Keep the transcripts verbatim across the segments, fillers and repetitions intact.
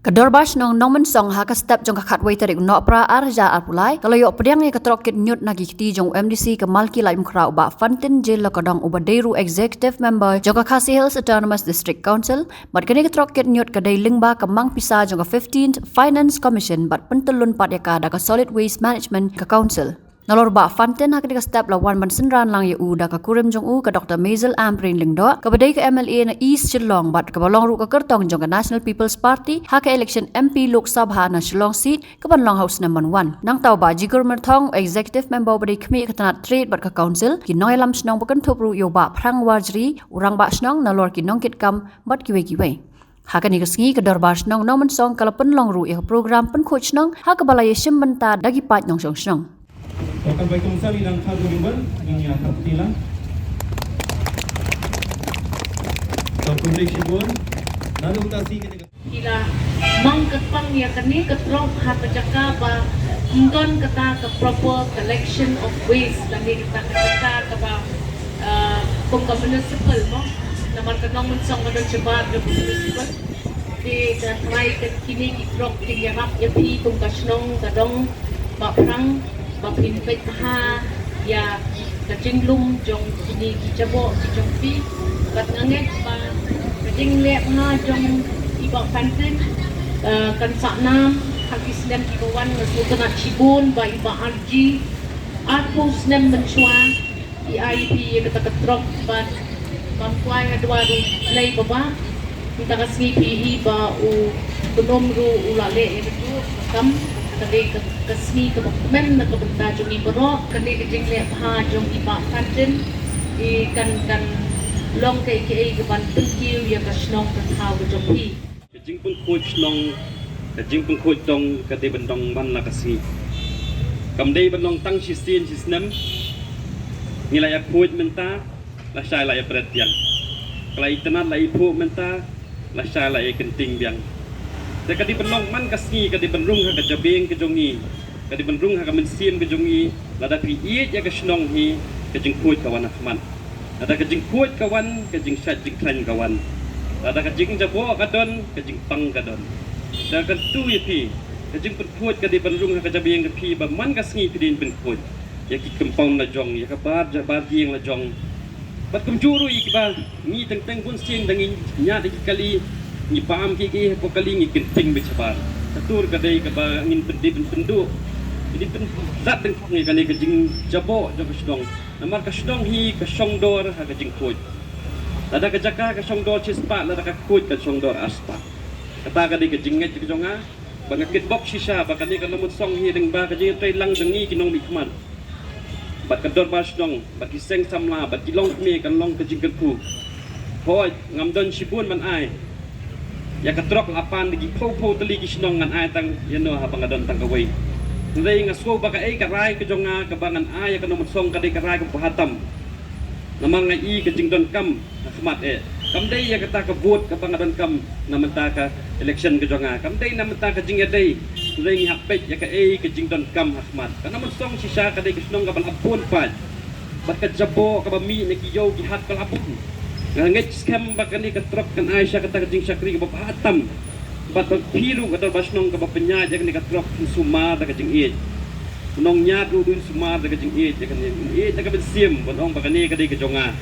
Ka Dorbar Shnong Nongmynsong ha ka step jong ka khatwei tarik u Nohprah ar hajar arphew lai ka la ïoh pdiang ïa ka trok kit ñiut na ki kti jong u M D C ka Malki Laitumkhrah u Bah Fantin J Lakadong uba dei ruh Executive Member jong ka Khasi Hills Autonomous District Council. Bad kane ka trok kit ñiut ka dei lyngba ka mang pisa jong ka fifteenth Finance Commission bad pyntyllun pat ïa ka da ka Solid Waste Management ka Council. Nalor Bah Fantin ha kane ka step la wan ban synran lang ïa u da ka kurim jong u ka Doctor Maisel Ampareen Lyngdoh kaba dei ka M L A na East Shillong bad kaba long ruh ka kyrtong jong ka National People's Party ha ka election M P Lok Sabha na Shillong seat kaban long ha u snem ban wan. Nangta u Bah Jigur Myrthong, Executive Member uba dei khmih ka tnat Trade bad ka Council, ki nongïalam shnong ba kynthup ruh ïa u Bah Phrang Warjri, u Rangbah Shnong, nalor ki nongkitkam bad kiwei kiwei. Ha kane ka sngi ka Dorbar Shnong Nongmynsong ka la pynlong ruh ïa ka program pynkhuid shnong ha kaba la ïashim bynta da ki paid nongshong shnong. Ka bai kongsan i dang khat u rimban, ngin ïa kap ti lang. Ka pynlong shibun, naduh ta si kita. Ki la mang kyrpang ïa kane ka trok ha ka jaka ba ym don kata ka proper collection of waste lane kata ka jaka kaba, ah, kum ka municipal mo. Namar ka Nongmynsong ka don shabar da municipal. Te ka trai ka kine ki trok kin ïarap ïa phi kum ka shnong ka dong Bah Phrang ba phin peit bha ïa ka jinglum jong kine ki jaboh ki jong phi. Bad nga ngeit ba ka jingleh bha jong i Bah Fantin, eh, kan sah nam ha ki snem kiba wan. Nga sngewtynnat shibun ba i Bah Arji arphew snem mynshuwa i ai ïa phi ïa kata ka trok bad Bam kwai ha dua ruh Blei baba. Mynta ka sngi phi i ba u Kynum ruh u la leh ïa ka juh ka kam. Ka dei ka, ka sngi kaba kmen na ka bynta jong ngi baroh. Kane ka jingleh bha jong i Bah Fantin i kan, kan long kaei kaei kaban pynkiew ïa ka shnong ka thaw ka jong phi. Ka jingpynkhuid shnong, ka jingpynkhuid dong, ka dei ban dong man la ka sngi. Kam dei ban long tang shisien shisnem. Ngi la ïa khuid mynta, lashai la ïa pret biang. Ka la ïa tnat la ïa phuh mynta, lashai la ïa kynting biang. Te ka dei ban long man ka sngi, ka dei ban rung ha ka jabieng ka jong ngi. Ka dei ban rung ha ka mynsiem ka jong ngi, lada phi ïeit ïa ka shnong hi, ka jingkhuid ka wan ha khmat. Lada ka jingkhuid ka wan, ka jingshait jingkhlaiñ ka wan. Lada ka jingjaboh ka don, ka jingpang ka don. Te kyntu ïa phi, ka jingpynkhuid ka dei ban rung ha ka jabieng ka phi ba man ka sngi phi dei ban pynkhuid ïa ki compound la jong, ïa ka bar ja bar ïing la jong. Bad kumjuh ruh ïa kiba ngi teng teng bun sien da ngi ñiad ïa ki kali, ngi bam ki ki hapoh kali ngi kynting beit shabar. Ka tur ka dei kaba ngin pyndep pynduh. Ngi dei pyndat dyngkhong ïa kane ka jingjaboh jong ka shnong. Namar ka shnong hi ka shongdor ha ka jingkhuid. Lada ka jaka ka shongdor shispah, lada ka khuid ka shongdor arspah. Kata ka dei ka jingngeit ka jong nga. Ba nga kitbok shisha ba kane ka Nongmynsong hi lyngba ka jingïatreilang jong ngi ki nongmihkhmat. Bad ka dorbar shnong, bad ki seng samla, bad ki longkmie kan long ka jingkyrkhu. Hooid, ngam don shibun ban ai. Ïa ka trok la pan da ki phew phew tylli ki shnong, ngan ai tang ïa no haba nga don tang kawei. Hynrei nga sngew ba kaei ka rai ka jong nga kaba ngan ai ïa ka Nongmynsong ka dei ka rai kaba bha tam. Namar nga i ka jingdonkam ha khmat eh. Kam dei ïa kata ka vote kaba nga donkam na mynta ka election ka jong nga. Kam dei na mynta ka jingïadei. Hynrei ngi hap peit ïa kaei ka jingdonkam ha khmat. Ka Nongmynsong shisha ka dei ka shnong kaba la bun paid. Bad ka jaboh kaba mih na ki ïew ki hat ka la bun. Nga ngeit skhem ba kane ka trok kan ai sha kata ka jingshakri kaba bha tam. Bad ba phi ruh ka dorbar shnong kaba pynïaid ïa kane ka trok phin sumar da ka jingïeit. U nongñiad ruh un sumar da ka jingïeit ïa kane. Un ïeit da ka mynsiem ban ong ba kane ka dei ka jong nga.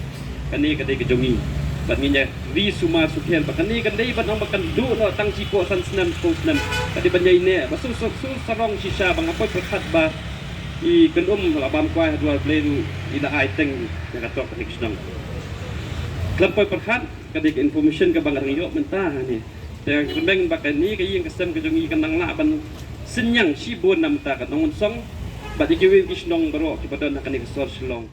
Kane ka dei ka jong ngi. Bad ngin ïa ri sumar sukher ba kane ka dei ban ong ba kan duh noh tang shi phew san snem, phew snem. Ka dei ban ïaineh ba shu shu shu sarong shisha ba nga poi pyrkhat ba i Kynum la bam kwai ha duwar Blei ruh i la ai teng ïa ka trok kane ka shnong. Khlem poi pyrkhat ka dei ka information kaba nga dang ïoh mynta hangne. Te nga kyrmen ba kane ka ïing ka sem ka jong ngi kan nang lah ban synñiang shibun na mynta ka Nongmynsong bad ïa kiwei ki shnong baroh kiba don ha kane ka sor Shillong.